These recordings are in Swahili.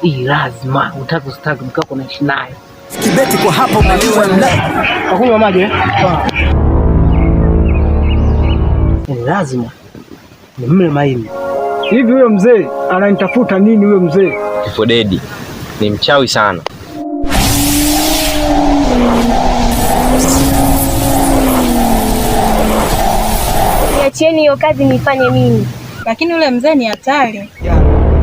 Hii lazima utaki usitaki mke wako unaishi naye. Kibeti kwa hapa umeliwa mle. Wakunywa maji eh? Ni lazima ni mle maini. Hivi huyo mzee ananitafuta nini huyo mzee? Kifo Dedi ni mchawi sana. Niachieni hiyo kazi nifanye mimi. Lakini yule mzee ni hatari.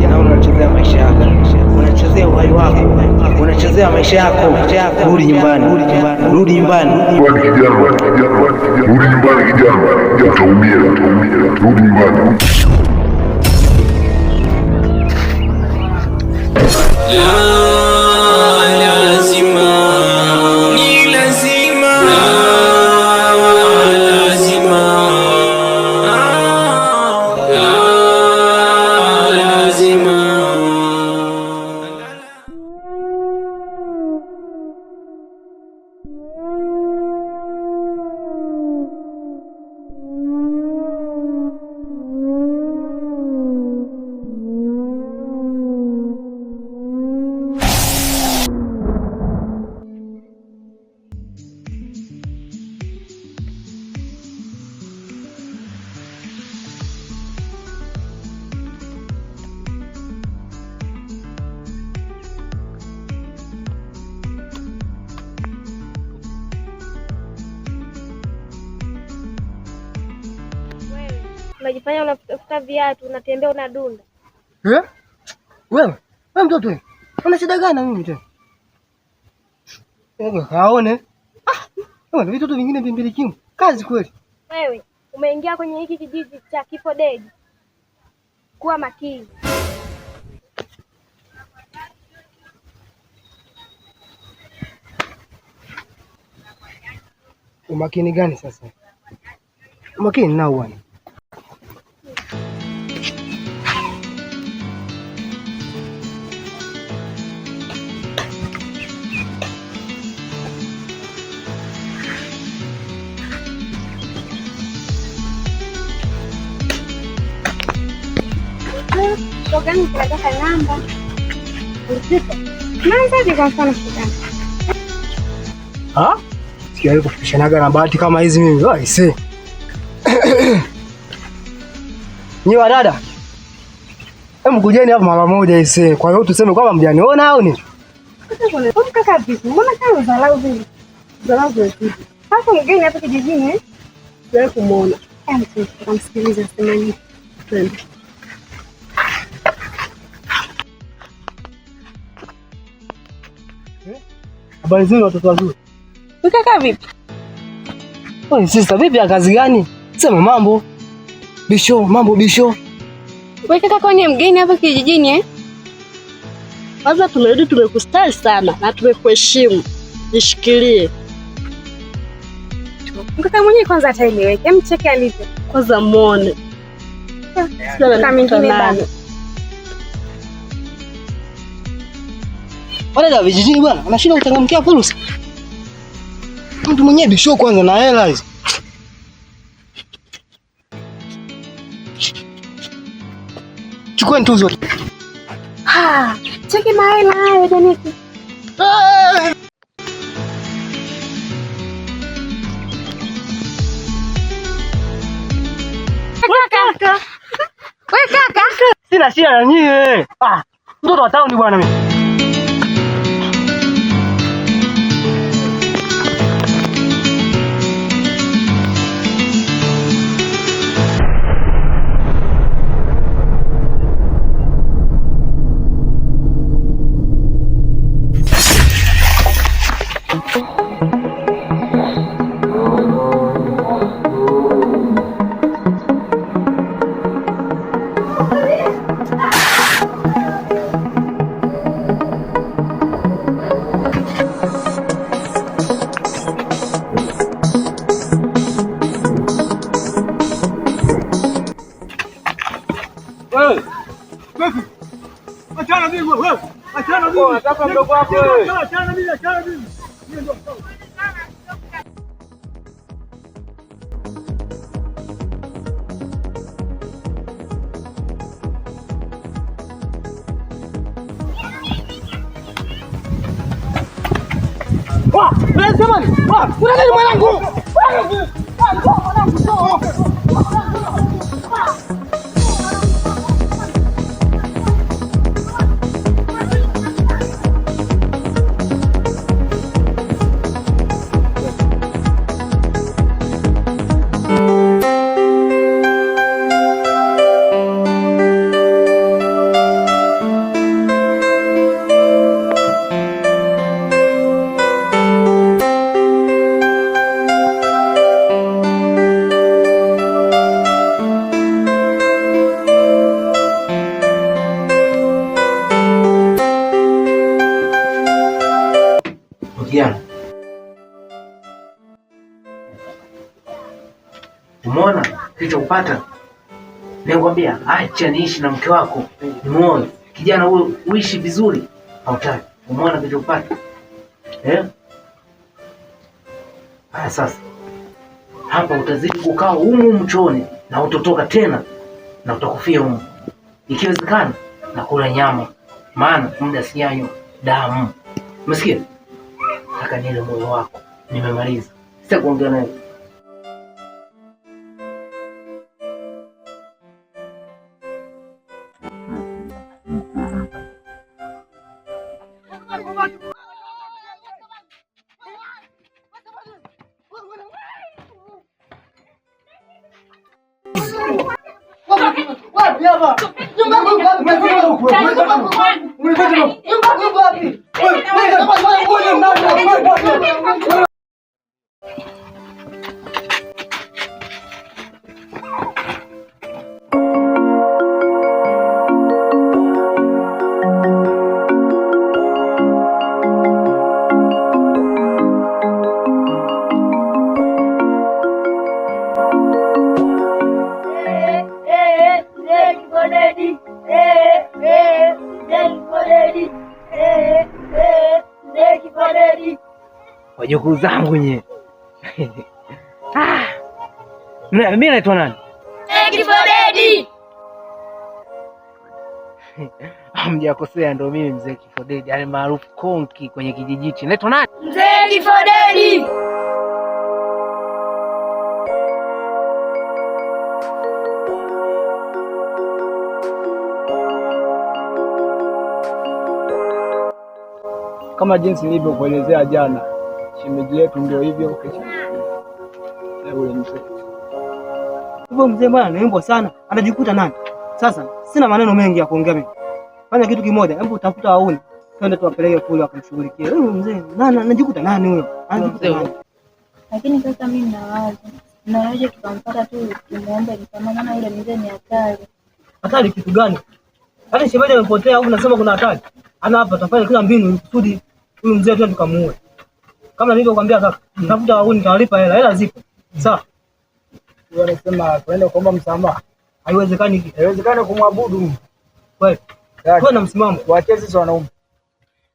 Jana unachezea maisha yako, unachezea uhai wako, unachezea maisha yako. Rudi nyumbani, rudi nyumbani. Rudi kijana, rudi nyumbani kijana, utaumia, rudi nyumbani. Wewe unajifanya unatafuta viatu, unatembea unadunda. Eh? Wewe, wewe mtoto wewe. Una shida gani na mimi tena? Wewe kaone. Ah, wewe vitoto vingine vimbilikimu. Kazi kweli. Wewe umeingia kwenye hiki kijiji cha Kifo Dedi, kuwa makini. Umakini gani sasa? Umakini nao bwana. Shogangu, tunataka namba. Naanzaje kwa mfano shogangu? Ah? Sijawahi kufikishanaga na bahati kama hizi mimi. Ah, ise. Nyi wadada. Hebu kujeni hapa mara moja ise. Kwa hiyo tuseme kwamba mjaniona au ni? Kaka vipi? Mbona kama udharau vile? Udharau vile. Sasa mgeni hapa kijijini eh? Sijawahi kumuona. Tukamsikiliza sema nini? Twende. Habari zenu watoto wazuri. Kaka vipi? Wewe sister, vipi ya kazi gani? Sema mambo. Bisho, mambo bisho. Wewe kaka, kwani mgeni hapa kijijini eh? Kwanza tumerudi tumekustari sana na tumekuheshimu. Jishikilie Mkaka mwenyewe kwanza ataeleweke. Hem, cheki alivyo. kwanza, muone Kaka mingine bana. Wadada wa vijijini bwana, wanashinda kuchangamkia fursa. Mtu mwenyewe bisho kwanza na hela hizo. Chukueni tuzo. Ha, cheki mahela hayo Janeti. Kaka. Wewe kaka. Sina shida na nyie. Ah, mtoto wa town bwana mimi. Wewe. Wewe. Achana mimi wewe. Achana mimi. Nataka mdogo wako wewe. Achana mimi, achana mimi. Mimi ndio. Jamani, kuna nini mwanangu? Mwanangu, njoo. Kijana, umeona kilichokupata? Nikwambia acha niishi na mke wako, nimuoe kijana huyo, uishi vizuri. Hautaki. Umeona kilichokupata eh? Haya sasa, hapa utazidi kukaa humu humu chooni na utotoka tena na utakufia humu, ikiwezekana na kula nyama, maana muda sijanywa damu. Umesikia? Nataka nile moyo wako. Nimemaliza, sitaki kuongea naye. Wapi hapa? Nyumba yangu iko wapi? Nyumba yangu iko wapi? Wajukuu zangu nye. Ah. Mimi naitwa nani? Kifodedi. Hamjakosea, ndo mimi mzee Kifodedi, yaani maarufu Konki kwenye kijiji hichi. Naitwa nani? Mzee Kifodedi. Kama jinsi nilivyokuelezea jana, shemeji yetu ndio hivyo kesha na yule mzee. Hivyo mzee bwana ni sana, anajikuta nani? Sasa sina maneno mengi ya kuongea mimi. Fanya kitu kimoja, hebu tafuta wauni, twende tuwapeleke kule wakamshughulikie. Huyu mzee nani anajikuta nani huyo? Anajikuta nani? Lakini sasa mimi nawaza, naweje tukampata tu tumuombe msamaha, maana yule mzee ni hatari. Hatari kitu gani? Yaani shemeji amepotea au unasema kuna hatari? Ana hapa tutafanya kila mbinu kusudi huyu mzee tu tukamuue. Kama nilivyokuambia kaka, tafuta wauni nitawalipa hela, hela zipo. Sawa. Huyo anasema tuende kuomba msamaha. Haiwezekani. Haiwezekani kumwabudu. Kweli. Tuwe na msimamo. Tuachie sisi wanaume.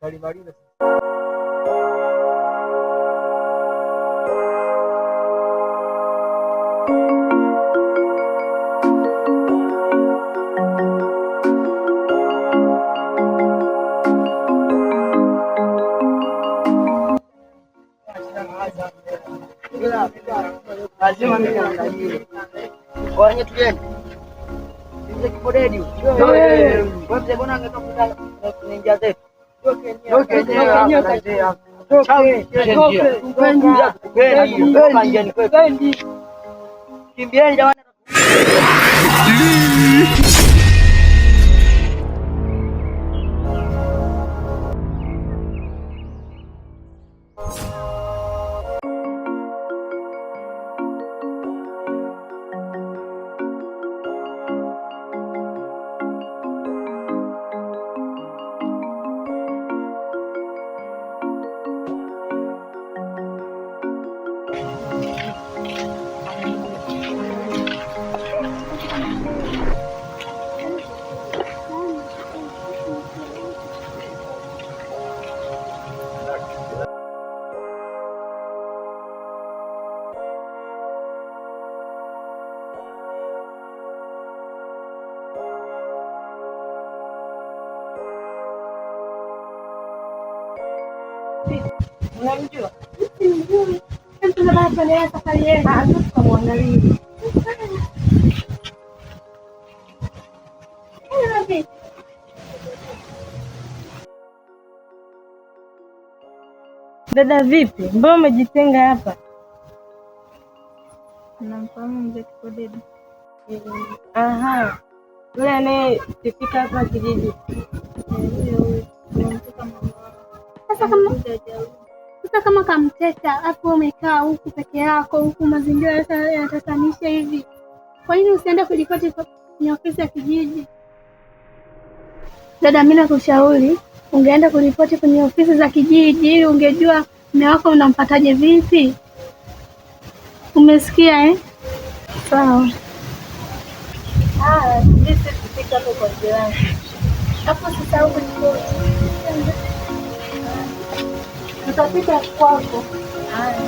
Tulimaliza. Lazima mimi niangalie. Kwa nini tuende? Mzee Kifodedi. Wewe mzee mbona angetoka kuingia zetu? Kimbieni jamani. Unamjua? si mzuri. Hebu tunaenda tuendelee safari yetu. Ah, tukamwangalie. Dada vipi? Mbona umejitenga hapa? Namfahamu mzee Kipodedi. Aha. Yule anayesifika hapa kijiji. Sasa kama kamteka, afu umekaa huku peke yako huku mazingira yote yanatatanisha hivi, kwa nini usiende kuripoti kwenye ofisi ya kijiji? Dada, mimi nakushauri ungeenda kuripoti kwenye ofisi za kijiji ili ungejua mume wako unampataje vipi. Umesikia eh? Sawa. Ah, sisi tufika hapo kwa jirani. Hapo usisahau kuripoti. Tutapita kwako. Haya.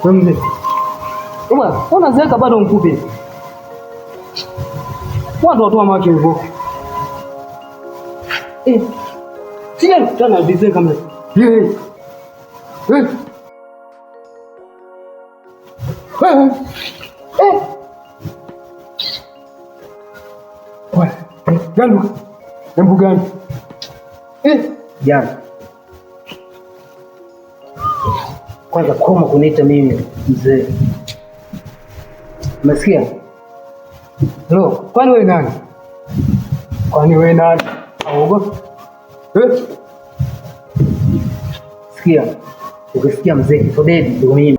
Wewe mzee. Bwana, unazeeka bado mfupi. Watu watoa macho hivyo. Eh. Sija kukutana na mzee kama yeye. Eh. Eh. Eh. Wewe, gandu. Embu gani? Eh, Jana. Kwanza koma kuniita mimi mzee. Umesikia? Lo, kwani wewe nani? Kwani wewe nani? Auogopi? Eh? Sikia. Ukisikia mzee Kifodedi ndio mimi.